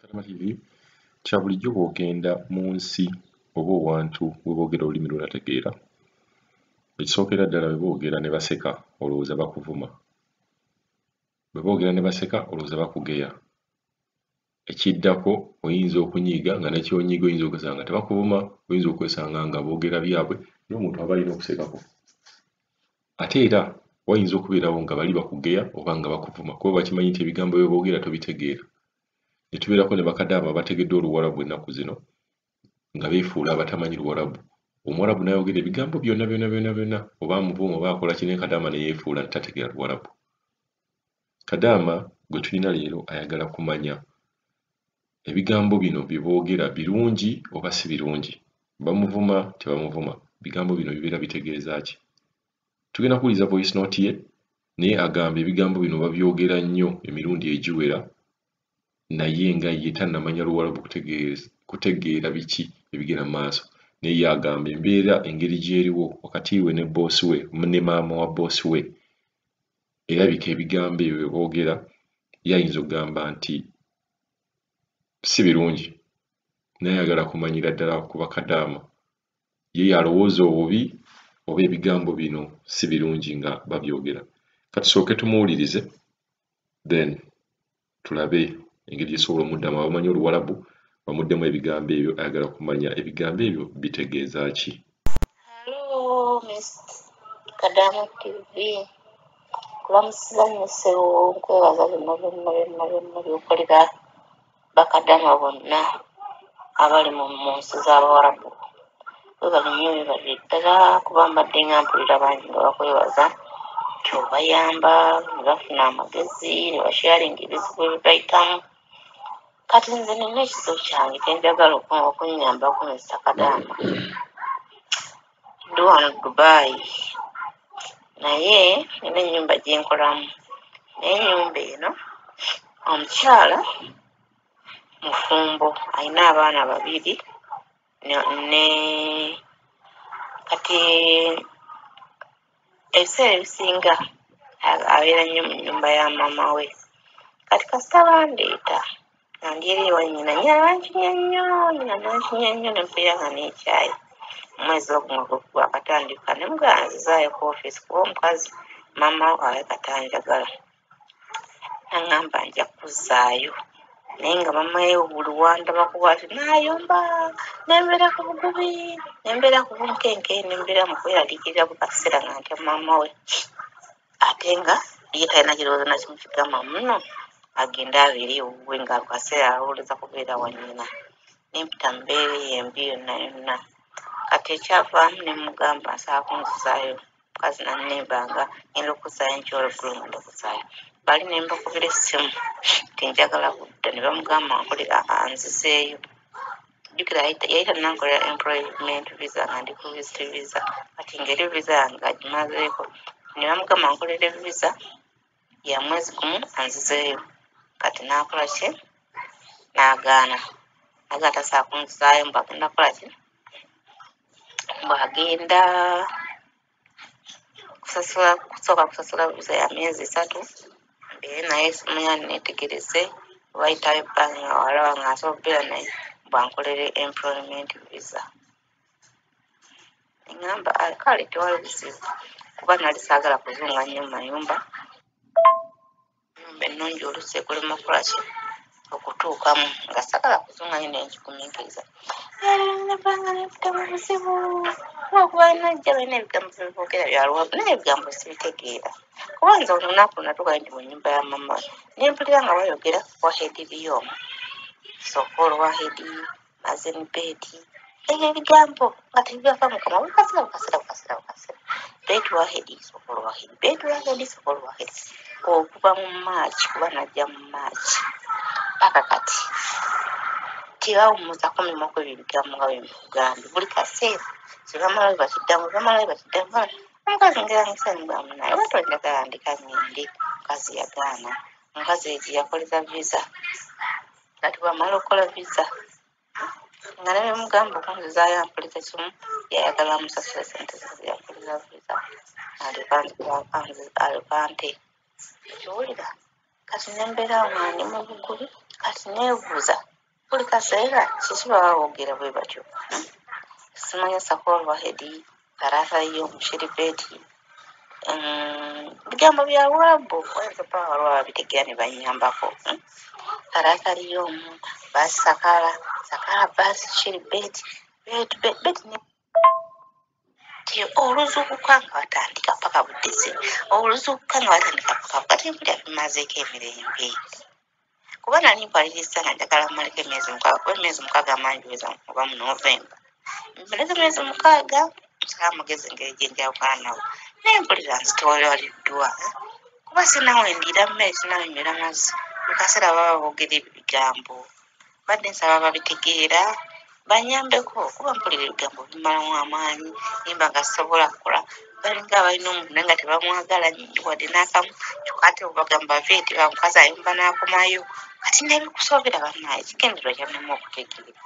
Kadama TV, kya bulijjo bw'ogenda mu nsi oba owantu we boogera olulimi lw'otategeera, ekisookera ddala bwe boogera ne baseka olowooza bakuvuma. Bwe boogera ne baseka olowooza bakugeya. Ekiddako oyinza okunyiiga nga ne ky'onyiiga oyinza okwesanga nga tebakuvuma, oyinza okwesanga nga boogera byabwe n'omuntu aba alina okusekako. Ate era wayinza okubeerawo nga bali bakugeya oba nga bakuvuma kuba bakimanyi nti ebigambo bye boogera tobitegeera. Ne tubeerako ne bakadaama abategedde Oluwarabu ennaku zino nga beefuula abatamanyi Luwarabu. Omuwarabu n'ayogera ebigambo byonna byonna byonna byonna oba amuvuma oba akola ki naye kadaama ne yeefuula nti tategeera Luwarabu. Kadaama gwe tulina leero ayagala kumanya ebigambo bino bye boogera birungi oba si birungi. Bamuvuma tebamuvuma, bigambo bino bibeera bitegeeza ki? Tugenda kuwuliriza voice note ye naye agamba ebigambo bino babyogera nnyo emirundi egiwera naye nga ye tannamanya Luwarabu kutegeera biki ebigenda mu maaso. Naye ye agamba embeera engeri gy'eriwo wakati we ne bboosi we ne maama wa bboosi we erabika ebigambo ebyo bye boogera ye ayinza okugamba nti si birungi naye ayagala kumanyira ddala ku bakadaama. Ye y'alowooza obubi oba ebigambo bino si birungi nga babyogera. Ka tusooke tumuwulirize then tulabe engeri gye tusobola omuddamu. Abamanyi Oluwarabu bamuddemu ebigambo ebyo, ayagala kumanya ebigambo ebyo bitegeeza ki. Hello, Miss Kadama TV. Kulamusiza nnyo ssebo, nkwebaza byonna byonna byonna byonna by'okolera bakadama bonna abali mu nsi z'Abawarabu. Weebale nnyo weebalire ddala kuba mbadde nga mpulira bangi nga bakwebaza nti obayamba ne bafuna amagezi ne basharinga ebizibu bye bayitamu. Kati nze nina ekizibu kyange kye njagala okunnyambako Mr. Kadama. Ndi wano Dubai naye nina ennyumba gye nkolamu, naye ennyumba eno omukyala mufumbo alina abaana babiri ne kati ebiseera ebisinga abeera nnyo mu nnyumba ya maama we. Kati kasita bandeeta nga ndi eri ewa nnyina, nnyina n'ankinya nnyo, nnyina n'ankinya nnyo ne mpulira nga neekyaye. Omwezi ogwo nga gwakatandika ne mugamba nzizaayo ku ofiisi kuba omukazi maama we alabika tanjagala. N'aŋŋamba nja kuzzaayo naye nga maama we buli w'andabako bw'ati n'ayomba ne mbeera ku bugubi ne mbeera ku bunkenke ne mbeera mu kweraliikirira buli kaseera nga ntya maama we ate nga ye talina kirowoozo na kimu kigamba nno agende abeere ewuwe nga buli kaseera alowooleza kubeera wa nnyina. Ne mpita mu mbeera eyo embi yonna yonna. Kati ekyavaamu ne mmugamba nsaba kunzizaayo, omukazi n'annembanga ngenda okuzzaayo enkya olweggulo ngenda okuzzaayo. Bali ne mbakubira essimu nti njagala kudda ne bamugamba nkolera anzizeeyo. Jjukira yali tannankolera employment visa nga ndi ku visit visa kati ng'eri visa yange agimazeeko ne bamugamba nkolere visa ya mwezi gumu anzizeeyo. Kati n'akola ki? N'agaana. N'agaana tasobola kunzizaayo mbu agenda kukola ki? Mbu agenda kusasula kusooka kusasula visa ya myezi esatu mbeere naye simanya neetegereze wayitawo ebbanga nga walaba nga nsobola okubeera naye mbu ankolere employment visa. Ne ŋŋamba kale tewali buzibu kuba nali saagala kuzunga nnyo mu mayumba. Ennyumba ennungi oluusi ekulema okukola ki? Okutuukamu nga saagala kuzunga nnyo naye nkigumiikiriza. Nebbanga nempita mu buzibu lwakuba najja balina ebigambo bye boogera bya Luwarabu naye ebigambo sibitegeera. Kuba nze olunaku natuuka nti mu nnyumba ya maama we ne mpulira nga bayogera wahedi liyom, sokol wahedi, mazen beti ebyo ebigambo nga tebibava mu kamwa buli kaseera buli kaseera buli kaseera buli kaseera. Beti wahedi, sokol wahedi, beti wahedi, sokol wahedi. Okuva mu March kuba najja mu March paka kati tebawummuzako mimwa kw'ebyo ebigambo nga bwe mbikugambye. Buli kaseera kye bamala bakiddamu, bamala bakiddamu. Omukazi ngera ngisanyuka munaye oba tonjagala ndeka ŋŋende. Omukazi yagaana. Omukazi eyo gye yakolera visa. Kati bw'amala okukola visa nga ne bwe mugamba okunzizaayo ampulira kimu yayagala amusasule ssente ze ze yakolera visa alyoke ante. Okiwulira? Kati ne mbeera awo nga ndi mu bugubi kati neebuuza Buli kaseera kiki baba boogera bwe batyo? Simanya sakol wahedi thalatha yomu shiribeti, bigambo bya Luwarabu, oyinza okuba waliwo ababitegeera ne bannyambako. Thalatha yomu basi sakala sakala basi shiribeti beti beti oluzuukuka nga batandika paka budde, oluzuukuka nga batandika paka kati mpulira bimazeeko emirembe, kuba nali mpaliriza nga njagala mmaleko emyezi 6, kuba emyezi 6 amangi oba mu Novemba mmaleko emyezi 6, nsala amagezi engeri gye njawukana nabo, naye mpulira nzitoolaliddwa, kuba sinawe ndiira mmere, sinawe nywera mazzi, mu kaseera baba boogera ebyo bigambo. Badde nsaba babitegeera banyambeko, kuba mpulira ebigambo bimalamu amaanyi, nimba nga sisobola kukola. Balinga abalina omuntu naye nga tebamwagala wadde n'akamu, kyokka ate bwebagamba veeti bamukazi ayomba n'akomayo. Kati nebikusoobera bannaye, ekigendererwa kyannema okutegeera.